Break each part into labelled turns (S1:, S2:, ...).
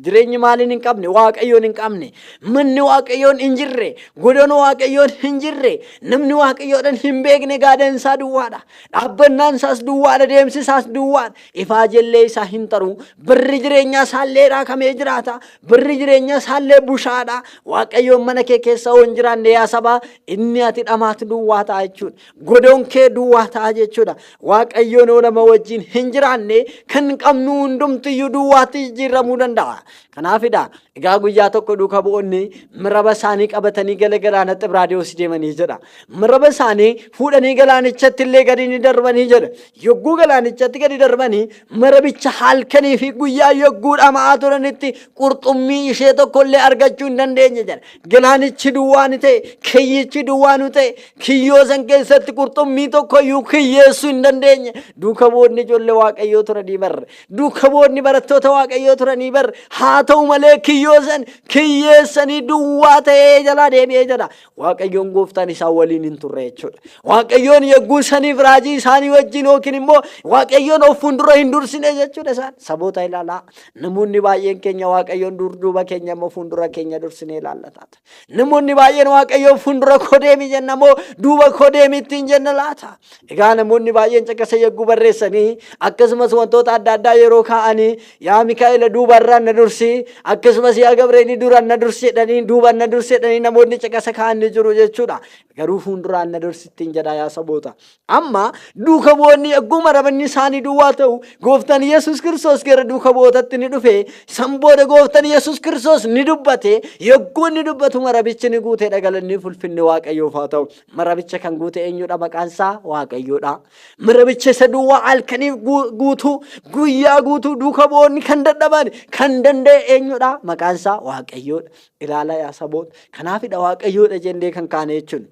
S1: Jireenyi maaliin hin qabne? Waaqayyoon hin qabne. Manni Waaqayyoon hin jirre, godoon Waaqayyoon hin jirre, namni Waaqayyoodhaan hin beekne gaadaan isaa duwwaadha. Dhaabbannaan isaas duwwaadha, deemsi isaas duwwaadha. Ifaajellee isaa hin taru. Barri jireenyaa isaallee raakamee jiraata. Barri jireenyaa isaallee bushaadha. Waaqayyoon mana kee keessa hoo hin jiraanne yaa sabaa, inni ati dhamaatu duwwaa ta'a jechuudha. Godoon kee duwwaa ta'a jechuudha. Waaqayyoon yoo nama wajjin hin jiraanne kan qabnu hundumtiyyuu duwwaatti jijjiiramuu danda'a. Kanaafidha egaa guyyaa tokko duuka bu'oonni miraba isaanii qabatanii gara galaana Xibraadiyoos deemanii jedha. Miraba isaanii fuudhanii galaanichatti illee gadi ni darbanii jedha. Yogguu galaanichatti gadi darbanii marabicha halkanii fi guyyaa yogguu dhama'aa turanitti qurxummii ishee tokko illee argachuu hin dandeenye jedha. Galaanichi duwwaa ni ta'e, kiyyichi duwwaa ni ta'e, kiyyoo san keessatti qurxummii tokko iyyuu kiyyeessuu hin dandeenye. Duuka bu'oonni ijoollee Waaqayyoo turanii barre. Duuka bu'oonni barattoota Waaqayyoo turanii barre. Haa ta'u malee kiyyoo san kiyyeessanii duwwaa ta'ee jalaa deebi'ee jedha. Waaqayyoon gooftaan isaan waliin hin turre jechuudha. Waaqayyoon yogguu saniif raajii isaanii wajjin yookiin immoo Waaqayyoon of fuuldura hin dursine jechuudha isaan. Saboota ilaalaa. Namoonni baay'een keenya Waaqayyoon dur duuba keenya immoo fuuldura keenya dursinee ilaalla taata. Namoonni baay'een Waaqayyoon fuuldura koo deemi jenna moo duuba koo deemi ittiin jenna laata? Egaa namoonni baay'een caqasa yogguu barreessanii akkasumas wantoota adda addaa yeroo kaa'anii yaa Mikaa'ela duubarraan na dursi akkasumas yaa Gabreelii duraan na dursi jedhanii duubaan na dursi jedhanii namoonni caqasa kaa'an ni jiru jechuudha. Garuu fuulduraan na dursi ittiin jedha yaa saboota. Amma duuka bu'oonni yogguu marabanni isaanii duwwaa ta'u gooftaan Yesuus Kiristoos gara duuka bu'ootatti ni dhufe. San booda gooftaan Yesuus Kiristoos ni dubbate. Yogguu inni dubbatu marabichi ni guuteedha galanni fulfinni Waaqayyoof haa ta'u. Marabicha kan guute eenyudha? Maqaan isaa Waaqayyoodha. Marabicha isa duwwaa halkaniif guutuu guyyaa guutuu duuka bu'oonni kan dadhaban kan danda'e eenyudha? Maqaan isaa Waaqayyoodha. Ilaala yaa saboota. Kanaafidha Waaqayyoodha jennee kan kaane jechuun.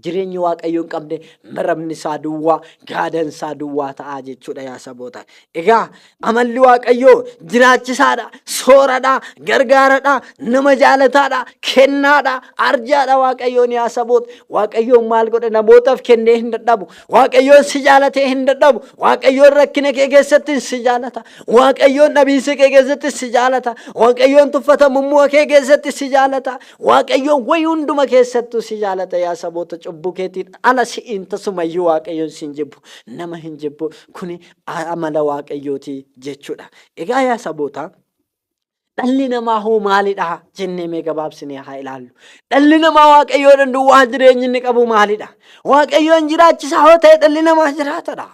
S1: Jireenyi Waaqayyo hin qabne marabni isaa duwwaa, gaadan isaa duwwaa ta'a jechuudha yaa saboota. Egaa amalli Waaqayyoo jiraachisaadha, sooradha, gargaaradha, nama jaalataadha, kennaadha, arjaadha Waaqayyoon yaa saboota. Waaqayyoon maal godha namootaaf kennee hin dadhabu. Waaqayyoon si jaalatee hin dadhabu. Waaqayyoon rakkina kee keessatti si jaalata. Waaqayyoon dhabiinsa kee keessatti si jaalata. Waaqayyoon tuffatamummaa kee keessatti si jaalata. Waaqayyoon wayi hunduma keessattuu si jaalata yaa saboota cubbuu keetiin ala si'iin tasumayyuu Waaqayyoon si hin jibbu. Nama hin jibbu. Kuni amala Waaqayyooti jechuudha. Egaa yaa saboota dhalli namaa hoo maalidha jennee mee gabaabsinee haa ilaallu. Dhalli namaa Waaqayyoodhaan duwwaa jireenyi inni qabu maalidha? Waaqayyoon jiraachisaa hoo ta'e dhalli namaa jiraatadha.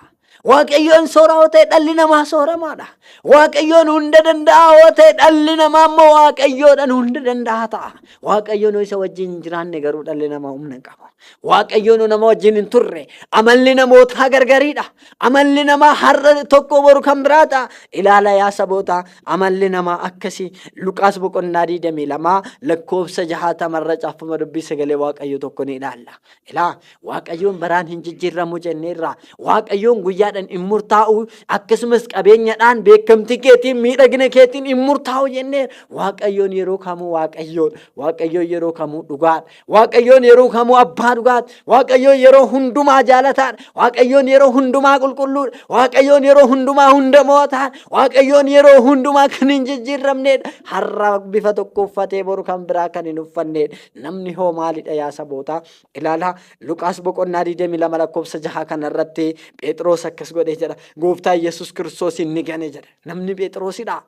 S1: Waaqayyoon sooraa hoo ta'e dhalli namaa sooramaadha. Waaqayyoon hunda danda'aa hoo ta'e dhalli namaa immoo Waaqayyoodhaan hunda danda'aa ta'a. Waaqayyoon hoo isa wajjin hin jiraanne garuu dhalli namaa humna hin qabu. Waaqayyoon hoo nama wajjin hin turre amalli namootaa gargariidha. Amalli namaa har'a tokko boru kan biraa ta'a. Ilaala yaa saboota amalli namaa akkasii. Luqaas boqonnaa 22 lakkoofsa 60 irra caaffama dubbii sagalee Waaqayyo tokko ni ilaalla. Ilaa Waaqayyoon baraan hin jijjiirramu jenneerra. Waaqayyoon guyyaadhaan hin murtaa'u akkasumas qabeenyadhaan beekamtii keetiin miidhagina keetiin hin murtaa'u jenneerra. Waaqayyoon yeroo kamuu Waaqayyoon Waaqayyoon yeroo kamuu dhugaadha. Waaqayyoon yeroo kamuu abbaa dhugaadha. Waaqayyoon yeroo hundumaa jaalataadha. Waaqayyoon yeroo hundumaa qulqulluudha. Waaqayyoon yeroo hundumaa hunda mo'ataadha. Waaqayyoon yeroo hundumaa kan hin jijjiirramneedha. Har'a bifa tokko uffatee boru kan biraa kan hin uffanneedha. Namni hoo maalidha yaa sabootaa? Ilaalaa Luqaas boqonnaa 22 lakkoofsa 6 kanarratti Phexros akkas godhee jedha. Gooftaa Yesuus Kiristoosiin ni gane jedha. Namni Phexrosidha.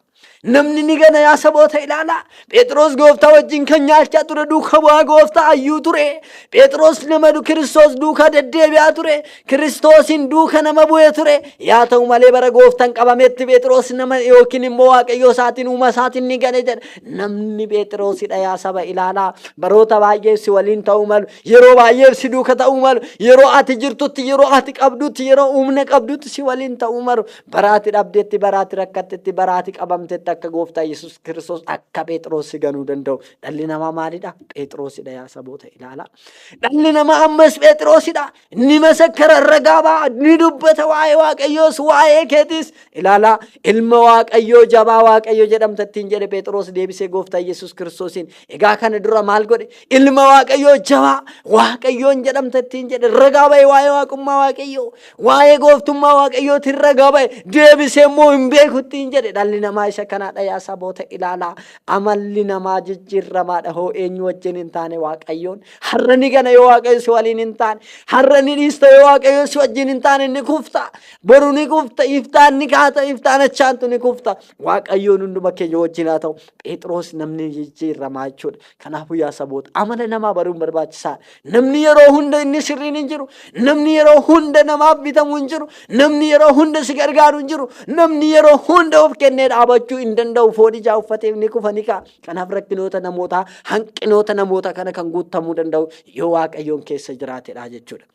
S1: Namni ni gana yaa saboota ilaalaa. Phexros gooftaa wajjin kan nyaachaa ture duuka bu'aa gooftaa ayyuu ture. Phexros nama Kiristoos duukaa deddeebi'aa ture. Kiristoosiin duuka nama bu'ee ture. Yaa ta'u malee bara gooftaan qabametti Phexros nama yookiin immoo Waaqayyoo isaatiin uuma isaatiin ni gane jedha. Namni Phexrosidha yaa saba ilaalaa. Baroota baay'eef si waliin ta'uu malu. Yeroo baay'eef si duuka ta'uu malu. Yeroo ati jirtutti, yeroo ati qabdutti, yeroo humna qabdutti si waliin ta'uu malu. Bara ati dhabdetti, bara ati rakkattetti, bara ati qabamtetti akka gooftaa Yesuus Kiristoos akka Phexros si ganuu danda'u. Dhalli namaa maalidha? Phexrosidha yaa saboota ilaalaa. Dhalli namaa ammas Phexrosidha. Ni masakkara ragaa ba'a, ni dubbata waa'ee Waaqayyoos waa'ee keetiis. Ilaalaa ilma Waaqayyoo jabaa Waaqayyo jedhamta ittiin jedhe Phexros deebisee gooftaa Yesuus Kiristoosiin. Egaa kana dura maal godhe? Ilma Waaqayyoo jabaa Waaqayyoon jedhamta ittiin jedhe ragaa ba'e waa'ee waaqummaa Waaqayyoo. Waa'ee gooftummaa Waaqayyootiin ragaa ba'e deebisee immoo hin beeku ittiin jedhe dhalli namaa isa kanaadha yaa saboota ilaalaa. Amalli namaa jijjiirramaadha hoo eenyu wajjin hin taane Waaqayyoon. Har'a ni gana yoo Waaqayyo si waliin hin taane. Har'a ni dhiista yoo Waaqayyo si wajjin hin taane ni kufta. Boru ni kufta, iftaan ni kaata, iftaan achaantu ni kufta. Waaqayyoon hunduma keenya wajjin haa ta'u. Phexros namni jijjiirramaa jechuudha. Kanaafuu yaa saboota amala namaa baruun barbaachisaadha. Namni yeroo hunda inni sirriin hin jiru. Namni yeroo hunda namaaf bitamu hin jiru. Namni yeroo hunda si gargaaru hin jiru. Namni yeroo hunda of kennee dhaabachuu hin danda'u. Foon ijaa uffateef ni kufa ni ka'a. Kanaaf rakkinoota namootaa, hanqinoota namoota kana kan guutamuu danda'u yoo Waaqayyoon keessa jiraatedha jechuudha.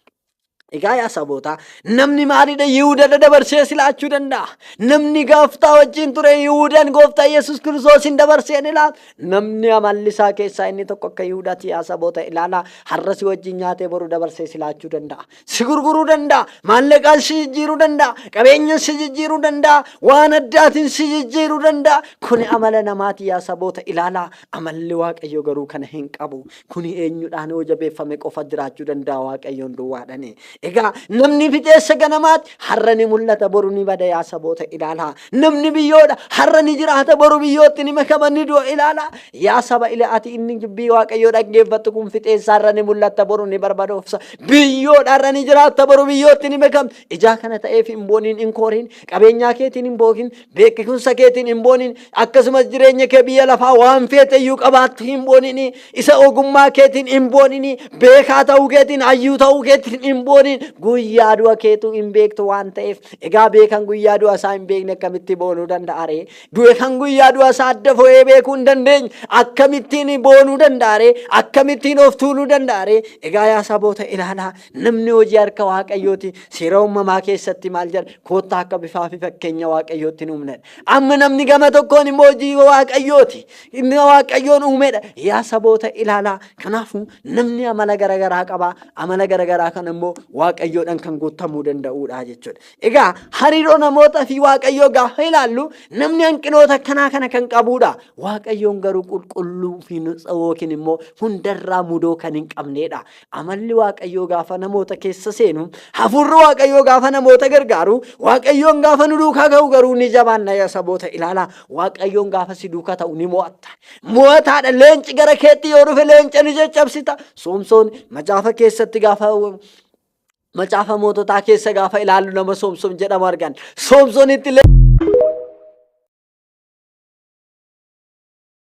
S1: Egaa yaa sabootaa namni maalidha Yihuudadha dabarsee si laachuu danda'a. Namni gooftaa wajjin ture Yihuudaan gooftaa Yesuus Kiristoosiin dabarsee ni laata. Namni amalli isaa keessaa inni tokko akka Yihuudaati yaa saboota ilaalaa har'a si wajjin nyaatee boru dabarsee si laachuu danda'a. Si gurguruu danda'a. Maallaqaan si jijjiiruu danda'a. Qabeenyan si jijjiiruu danda'a. Waan addaatiin si jijjiiruu danda'a. Kuni amala namaati yaa saboota ilaalaa. Amalli Waaqayyoo garuu kana hin qabu. Kuni eenyudhaan yoo jabeeffame qofa jiraachuu danda'a Waaqayyoon duwwaadhani. Egaa namni fixeessa ganamaati har'a ni mul'ata boru ni bada yaa saboota ilaalaa. Namni biyyoodha har'a ni jiraata boru biyyootti ni makama ni du'a ilaalaa. Yaa saba ila ati inni dubbii Waaqayyoo dhaggeeffattu kun fixeessa har'a ni mul'atta boru ni barbadoofsa. Biyyoodha har'a ni jiraatta boru biyyootti ni makamta. Ijaa kana ta'eef hin booniin hin kooriin qabeenyaa keetiin hin bookin beekumsa keetiin hin boonin akkasumas jireenya kee biyya lafaa waan feete iyyuu qabaattu hin boonin isa ogummaa keetiin hin boonin beekaa ta'uu keetiin hayyuu ta'uu keetiin hin boonin guyyaa du'a keetu hin beektu waan ta'eef egaa beekan guyyaa du'a isaa hin beekne akkamitti boonuu danda'a ree du'e kan guyyaa du'a isaa adda fo'ee beekuu hin dandeenye akkamittiin boonuu danda'a ree akkamittiin of tuuluu danda'a ree egaa yaa saboota ilaalaa Namni hojii harka Waaqayyooti. Seera uumamaa keessatti maal jedha? Koottaa akka bifaa fi fakkeenya Waaqayyootti hin uumnedha. Amma namni gama tokkoon immoo hojii Waaqayyooti. Inni Waaqayyoon uumedha. Yaa saboota ilaalaa. Kanaafuu namni amala garaagaraa qaba. Amala garaagaraa kana immoo Waaqayyoodhaan kan guutamuu danda'udha jechuudha. Egaa hariiroo namoota fi Waaqayyoo gaafa ilaallu namni hanqinoota akkanaa kana kan qabudha. Waaqayyoon garuu qulqulluu fi yookiin immoo hundarraa mudoo kan hin qabnedha. Amalli Waaqayyoo gaafa namoota keessa seenu, hafuurri Waaqayyoo gaafa namoota gargaaru, Waaqayyoon gaafa nu duukaa ga'u garuu ni jabaanna yaa saboota ilaalaa. Waaqayyoon gaafa si duukaa ta'u ni mo'atta. Mo'ataadha leenci gara keetti yoo dhufe leenca ni caccabsita. Soomsoon macaafa keessatti gaafa macaafa moototaa keessa gaafa ilaallu nama Soomsoon jedhamu argan. Soomsoonitti